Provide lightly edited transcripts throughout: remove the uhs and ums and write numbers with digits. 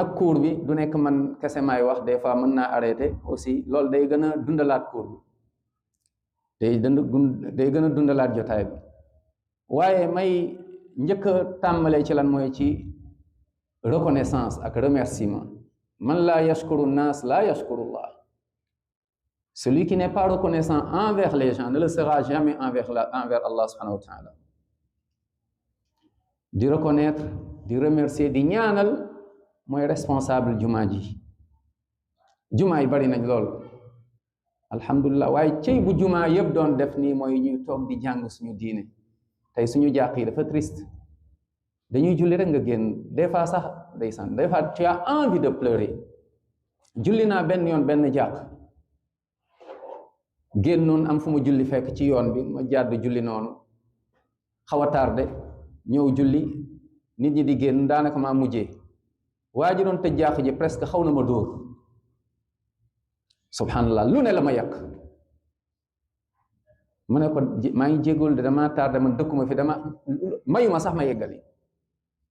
ak cours bi du nekk man kese maay wax des fois mën naa arrêté aussi loolu day gën a dundalaat cours bi day gën a dundalaat jotaay bi waaye may njëkk a tàmbalee ci lan mooy ci reconnaissance ak remerciement man laa yashkuru naas laa yashkurullah. Celui qui n'est pas reconnaissant envers les gens ne le sera jamais envers Allah subhanahu wa ta'ala. Di reconnaître, di remercier, di ñaanal mooy responsable jumaa ji. Jumaa yi bari nañ lool alhamdulillah waaye cey bu jumaa yëpp doon def nii mooy ñuy toog di jàng suñu diine tey suñu jàq yi dafa triste dañuy julli rek nga génn des fois sax ndeysaan des fois tu as envie de pleurer. Julli naa benn yoon benn jàq génnoon am fu mu julli fekk ci yoon bi ma jàdd julli noonu xaw a tardé ñëw julli nit ñi di génn daanaka maa mujjee waa ji doon tëj jàq ji presque xaw na ma dóor subhanallah lu ne la ma yàq ma ne ko maa ngi jégalu de dama tardé man dëkkuma fi dama mayuma sax ma yeggali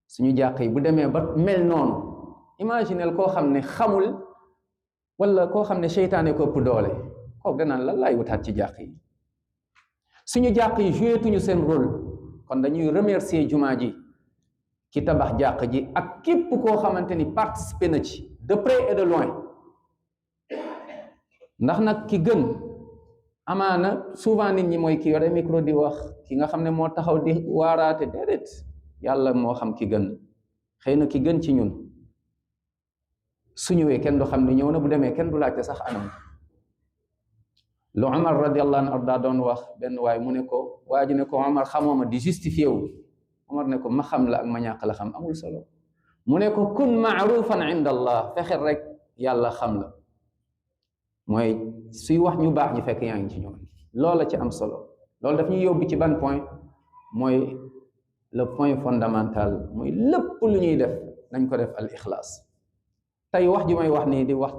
suñu jàq yi bu demee ba mel noonu imaginel koo xam ne xamul wala koo xam ne seytaane ko ëpp doole kooku danaan lan laay wutaat ci jàq yi suñu jàq yi joué tuñu seen rôle kon dañuy remercier jumaa ji ki tabax jàq ji ak képp koo xamante ni participé na ci de près et de loin ndax nag ki gën amaana souvent nit ñi mooy ki yore micro di wax ki nga xam ne moo taxaw di waaraate déedéet yàlla moo xam ki gën xëy na ki gën ci ñun su ñëwee kenn du xam ne ñëw na bu demee kenn du laajte sax anam lu Omar radiallahu anhu arda doon wax benn waay mu ne ko waa ji ne ko Omar xamoo ma di justifié wu Omar ne ko ma xam la ak ma ñàkk la xam amul solo mu ne ko kun maarufan inda allah fexeel rek yàlla xam la mooy suy wax ñu baax ñu fekk yaa ngi ci ñoom loola ci am solo loolu daf ñuy yóbbu ci ban point mooy le point fondamental mooy lépp lu ñuy def nañ ko def al ixlaas tey wax ji may wax nii di wax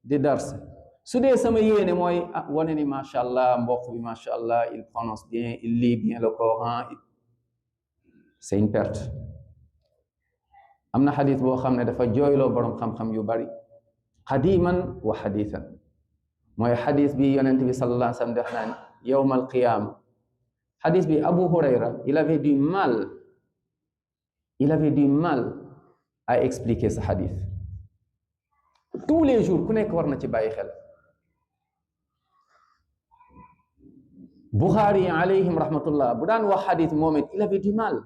di dars su dee sama yéene mooy wane ni macha allah mbokk bi macha allah il prononce bien il lit bien le Coran c'est une perte. am na xadis boo xam ne dafa jooyloo borom xam-xam yu bari qadiman wa xadisan mooy xadis bi yonent bi sallallahu alayhi wa sallam def naan yawma alqiyama xadis bi Abu Hurayra il avait du mal à expliquer ce xadis tous les jours ku nekk war na ci bàyyi xel. Bukhari alayhim rahmatullah bu daan wax xadis moom it il avait du mal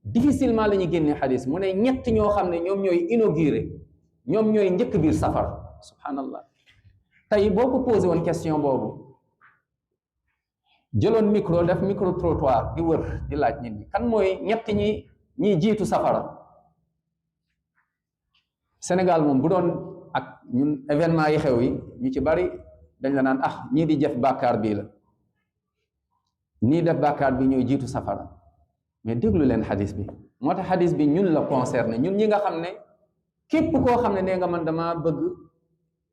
difficilement la ñuy génne xadis mu ne ñett ñoo xam ne ñoom ñooy inauguré ñoom ñooy njëkk biir safara subhanallah. tey boo ko posé woon question boobu jëloon micro def micro trottoir di wër di laaj nit ñi kan mooy ñett ñiy jiitu safara Sénégal moom bu doon ak ñun événement yi xew yi ñu ci bari dañ la naan ñii di jëf bàkkaar bii la nii def bàkkaar bi ñooy jiitu safara mais déglu leen xadis bi moo tax xadis bi ñun la concerné ñun ñi nga xam ne képp koo xam ne nee nga man damaa bëgg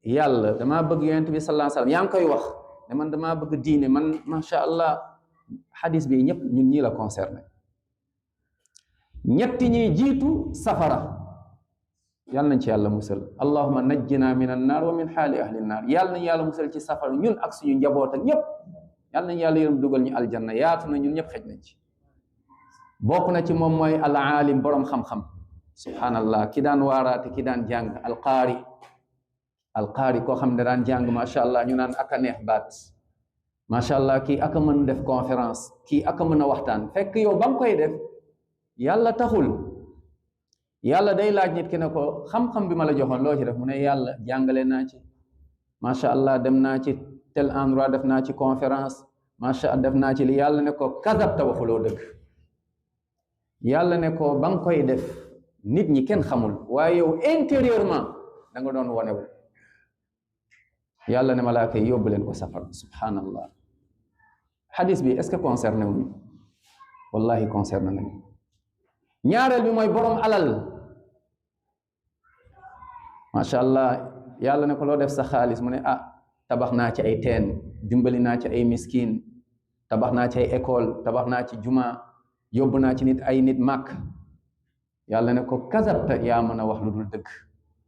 yàlla damaa bëgg yonent bi sallallahu alayhi wasallam yaa ngi koy wax ne man damaa bëgg diine man macha allah xadis bi ñëpp ñun ñii la concerné ñetti ñiy jiitu safara yàlla nañ ci yàlla musal allahumma najjina min an naar wa min xaali ahli naar yàlla nañ yàlla musal ci safara ñun ak suñu njaboot ak ñëpp yàlla nañ yàlla yërëm dugal ñu aljanna yaatu na ñun ñëpp xëj nañ ci bokk na ci moom mooy al aalim boroom xam-xam subhanallah ki daan waaraate ki daan jàng alqaari koo xam ne daan jàng macha allah ñu naan aka neex baat macha allah kii aka mën def conférence kii aka mën a waxtaan fekk yow ba nga koy def yàlla taxul yàlla day laaj nit ki ne ko xam-xam bi ma la joxoon loo ci def mu ne yàlla jàngale naa ci macha allah dem naa ci tel endroit def naa ci conférence macha allah def naa ci li yàlla ne ko kadabta waxuloo dëgg yàlla ne ko ba nga koy def nit ñi kenn xamul waaye yow intérieurement da nga doon wonewu yàlla ne malaaka yi yóbbu leen ko safara subhanallah xadis bi est-ce que concerné wuñu wallahi concerné nañu ñaareel bi mooy borom alal macha allah yàlla ne ko loo def sa xaalis mu ne tabax naa ci ay teen dimbali naa ci ay miskin tabax naa ci ay école tabax naa ci juma yóbbu naa ci ay nit màkk yàlla ne ko kasabta yaa mën a wax lu dul dëgg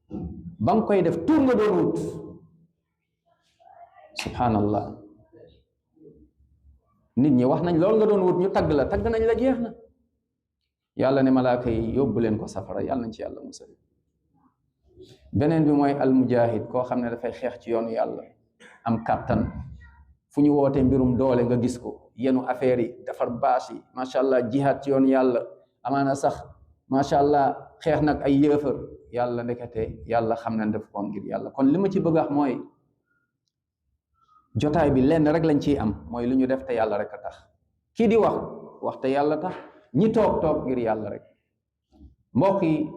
ba nga koy def tur nga doon wut. Subhanallah, nit ñi wax nañ loolu nga doon wut, ñu tagg nañ la, jeex na. yàlla ne malaaka yi yóbbu leen ko safara, yàlla nañ ci yàlla musal. beneen bi mooy almujahid, koo xam ne dafay xeex ci yoonu yàlla, am kàttan, fu ñu wootee mbirum doole nga gis ko, yenu affaire yi, defar baas yi, macha allah, jihaad ci yoonu yàlla, amaana sax macha allah xeex nag ay yéefar, yàlla ndekete yàlla xam ne def ko ngir yàlla. kon li ma ci bëgg a wax mooy jotaay bi lenn rek lañ ciy am, mooy lu ñu def te yàlla rek a tax. kii di wax te yàlla tax, ñi toog ngir yàlla rek. mbokk yi,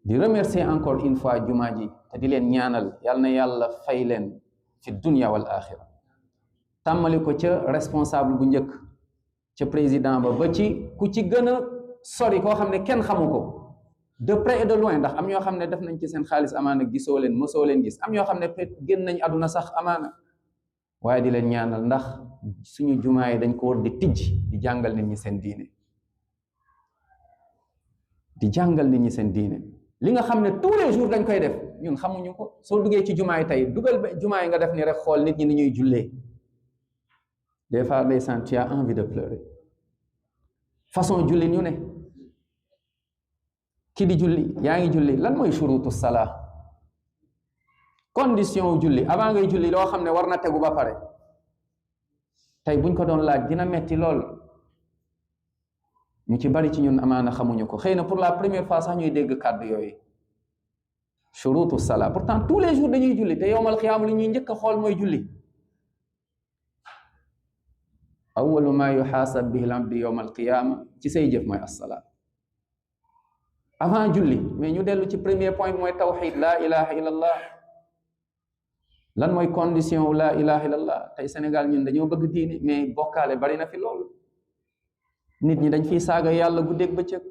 di remercier encore une fois jumaa ji te di leen ñaanal yàlla na yàlla fay leen fi dunya wal axira. tàmmali ko ca responsable bu njëkk, ca président ba ci ku ci gën a sori koo xam ne kenn xamu ko, de près et de loin, ndax am ñoo xam ne def nañ ci seen xaalis amaana gisoo leen, mosoo leen gis, am ñoo xam ne peut génn nañ àdduna sax amaana. waaye di leen ñaanal, ndax suñu jumaa yi dañ ko war di tijj, di jàngal nit ñi seen diine, di jàngal nit ñi seen diine. li nga xam ne tous les jours dañ koy def, ñun xamuñu ko. soo duggee ci jumaa yi tey, dugal ba jumaa yi nga def ni rek, xool nit ñi ni ñuy jullee, des fois ndeysaan tu as envie de pleurer. façon julli ñu ne, ki di julli, yaa ngi julli, lan mooy shurutu salaa, condition julli, avant ngay julli loo xam ne war na tegu ba pare. tey buñ ko doon laaj dina metti lool, ñu ci bari ci ñun amaana xamuñu ko, xëy na pour la première fois sax ñuy dégg kàddu yooyu, shurutu salaa. pourtant tous les jours dañuy julli, te yowmal xiyaama li ñuy njëkk a xool mooy julli. awwalu ma yuxaasab bihi al-abdu yowmal qiyaama, ci say jëf mooy as-salaa, avant julli. mais ñu dellu ci premier point mooy tawxid, laa ilaha illallah. lan mooy condition wu laa ilaha illallah? tey Sénégal ñun dañoo bëgg diine, mais bokkaale bari na fi loolu. nit ñi dañ fiy saaga yàlla guddeeg bëccëg,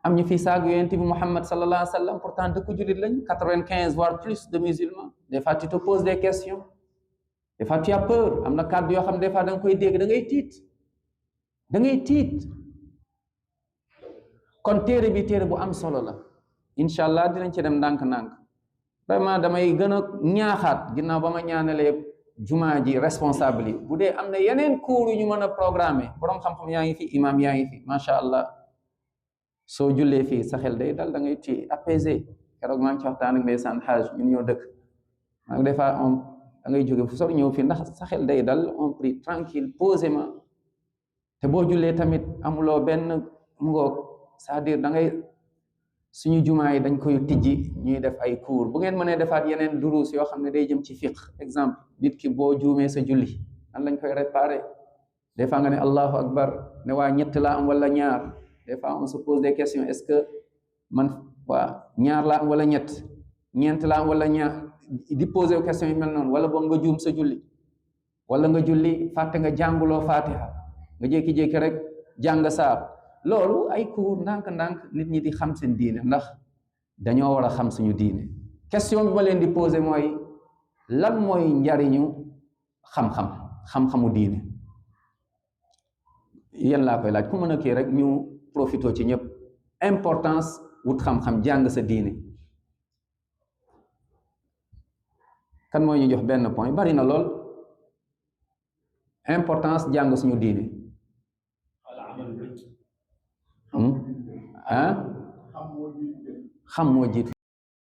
am ñu fiy saaga yonent bi Muhammad sallallahu alayhi wa sallam, pourtant dëkk jullit lañ, 95 voire plus de musulmans. des fois tu te poses des questions, des fois tu as peur. am na kàddu yoo xam ne des fois da nga koy dégg, da ngay tiit. kon téere bi téere bu am solo la, incha allah dinañ ci dem ndànk-ndànk. vraiment damay gën a ñaaxaat, ginnaaw ba ma ñaanalee jumaa ji responsable yi, bu dee am na yeneen cours yu ñu mën a programmer, borom xam-xam yaa ngi fi, imam yaa ngi fi, macha allah. soo jullee fii sa xel day dal, da ngay ci apaisé. keroog maa ngi ci waxtaan ak ndeysaan xaaj, ñun ñoo dëkk, maa ngi des fois da ngay jóge fu sori ñëw fii, ndax sa xel day dal, on prie tranquille posément. te boo jullee tamit amuloo benn mu ngoog, c'est-à-dire da ngay, suñu jumaa yi dañ koy tijji, ñuy def ay cours. bu ngeen mënee defaat yeneen duruus yoo xam ne day jëm ci fiqh, exemple, nit ki boo juumee sa julli nan lañ koy réparer. des fois nga ne allahu akbar, ne waa ñett laa am wala ñaar. des fois on se pose des questions, est-ce que man waa ñaar laa am wala ñett, ñeent laa am wala ñaar, di poser question yu mel noonu. wala boog nga juum sa julli, wala nga julli fàtte nga jànguloo fatiha, nga jékki-jékki rek jàng saar. loolu ay cours ndànk-ndànk, nit ñi di xam seen diine, ndax dañoo war a xam suñu diine. question bi ma leen di poser mooy, lan mooy njariñu xam-xamu diine? yéen laa koy laaj, ku mën a kii rek ñu profité ci ñëpp. importance wut xam-xam, jàng sa diine. kan moo ñu jox benn point? bari na lool. importance jàng suñu diine. xam moo jiitu